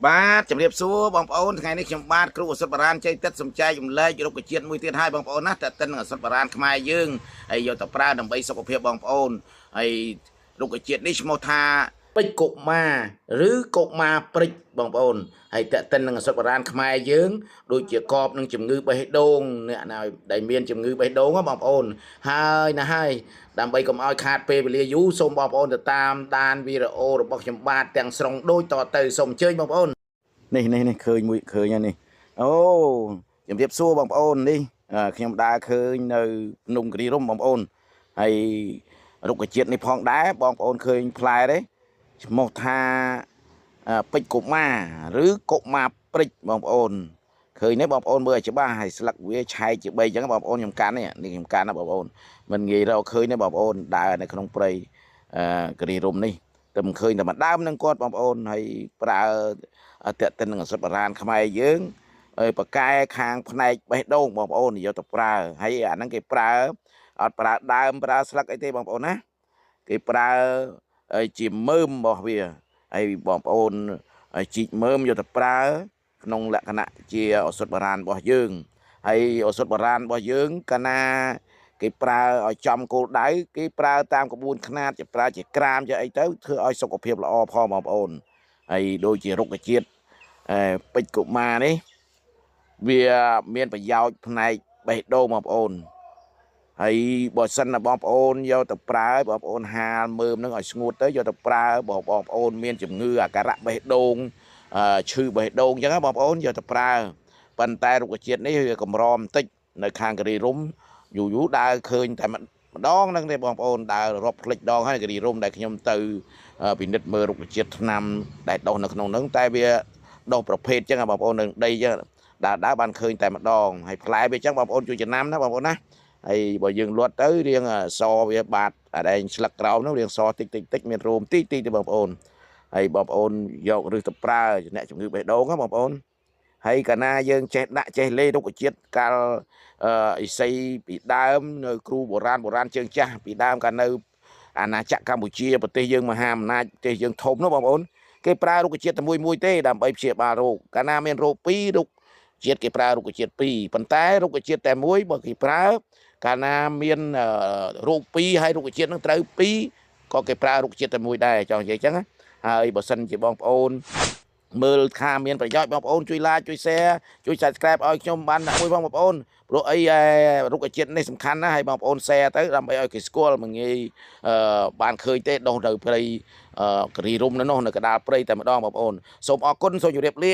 បាទជំរាបសួរបងប្អូនថ្ងៃនេះខ្ញុំបាទគ្រូឱសថបុរាណជ័យតិតសំចែករំលែករុក្ខជាតិមួយទៀតហើយបងប្អូនណាតើតិននឹងឱសថបុរាណខ្មែរយើងហើយយកទៅប្រើដើម្បីសុខភាពបងប្អូនហើយរុក្ខជាតិនេះឈ្មោះថាពេជ្រកុមារឬកុមារព្រិចបងប្អូនហើយតើតិននឹងឱសថបុរាណខ្មែរយើងដូចជាកបនឹងជំងឺបេះដូងអ្នកណាដែលមានជំងឺបេះដូងហ៎បងប្អូនហើយណាហើយដើម្បីកុំឲ្យខាតពេលវេលាយូរសូមបងប្អូនទៅតាមដានវីដេអូរបស់ខ្ញុំបាទទាំងស្រុងដូចតទៅសូមអញ្ជើញបងប្អូន នេះនេះនេះឃើញមួយឃើញហើយនេះអូជំរាបសួរបងប្អូននេះខ្ញុំដើរឃើញនៅភ្នំគិរីរម្យបងប្អូនហើយរុក្ខជាតិនេះផងដែរបងប្អូនឃើញផ្លែទេឈ្មោះថាពេជ្រកុមារឬកុមារព្រិចបងប្អូនឃើញទេបងប្អូនមើលឲ្យច្បាស់ហើយស្លឹកវាឆែកជា3អញ្ចឹងបងប្អូនខ្ញុំកាន់នេះនេះខ្ញុំកាន់ណាបងប្អូនមិនងាយរកឃើញទេបងប្អូនដើរនៅក្នុងព្រៃគិរីរម្យនេះតែមិនឃើញតែម្ដើមនឹងគាត់បងប្អូនហើយប្រើ តេតិននឹងឱសថបុរាណខ្មែរយើងហើយបកែខាងផ្នែកបេះដូងបងប្អូនយកទៅប្រើហើយអាហ្នឹងគេប្រើអត់ប្រើដើមប្រើស្លឹកអីទេបងប្អូនណាគេប្រើជាមើមរបស់វាហើយបងប្អូនជីកមើមយកទៅប្រើក្នុងលក្ខណៈជាឱសថបុរាណរបស់យើងហើយឱសថបុរាណរបស់យើងកាលណាគេប្រើឲ្យចំគោលដៅគេប្រើតាមក្បួនខ្នាតជាប្រើជាក្រាមជាអីទៅធ្វើឲ្យសុខភាពល្អផងបងប្អូនហើយដូចជារុក្ខជាតិ ពេជ្រកុមារនេះវាមានប្រយោជន៍ផ្នែកបេះដូងបងប្អូនហើយបើសិនណាបងប្អូនយកទៅប្រើបងប្អូនហាលមើមនឹងឲ្យស្ងួតទៅយកទៅប្រើបងប្អូនមានជំងឺអាការៈបេះដូងឈឺបេះដូងអញ្ចឹងបងប្អូនយកទៅប្រើប៉ុន្តែរុក្ខជាតិនេះវាកម្របន្តិចនៅខាងគិរីរម្យយូរយូរដើរឃើញតែម្ដងហ្នឹងទេបងប្អូនដើររាប់ផ្លិចដងហើយគិរីរម្យដែលខ្ញុំទៅពិនិត្យមើលរុក្ខជាតិថ្នាំដែលដុះនៅក្នុងហ្នឹងតែវាដុះប្រភេទចឹងបងប្អូននឹងដីចឹងដើរដើរបានឃើញតែម្ដងហើយផ្លែវាចឹងបងប្អូនជួយចំណាំណាបងប្អូនណាហើយបើយើងលត់ទៅរៀងសវាបាតអាដែងស្លឹកក្រោមនោះរៀងសតិចតិចតិចមានរោមតិចតិចទេបងប្អូនហើយបងប្អូនយកឬទៅប្រើអ្នកជំងឺបេះដូងណាបងប្អូនហើយកាលណាយើងចេះដាក់ចេះលេរុក្ខជាតិកាលអិសីពីដើមនៅគ្រូបុរាណបុរាណជើងចាស់ពីដើមកាលនៅអាណាចក្រកម្ពុជាប្រទេសយើងមហាអំណាចប្រទេសយើងធំនោះបងប្អូនគេប្រើរុក្ខជាតិតែមួយមួយទេដើម្បីព្យាបាលរោគកាលណាមានរោគពីររុក្ខជាតិគេប្រើរុក្ខជាតិពីរប៉ុន្តែរុក្ខជាតិតែមួយបើគេប្រើកាលណាមានរោគពីរហើយរុក្ខជាតិនឹងត្រូវពីរក៏គេប្រើរុក្ខជាតិតែមួយដែរចង់និយាយចឹងហើយបើសិនជាបងប្អូនមើលថាមានប្រយោជន៍បងប្អូនជួយ like ជួយ share ជួយ subscribe ឲ្យខ្ញុំបានមួយផងបងប្អូនព្រោះអីរុក្ខជាតិនេះសំខាន់ណាស់ហើយបងប្អូន share ទៅដើម្បីឲ្យគេស្គាល់មិនងាយបានឃើញទេដុះនៅព្រៃគិរីរម្យនៅនោះនៅកណ្ដាលព្រៃតែម្ដងបងប្អូនសូមអរគុណសូមជម្រាបលា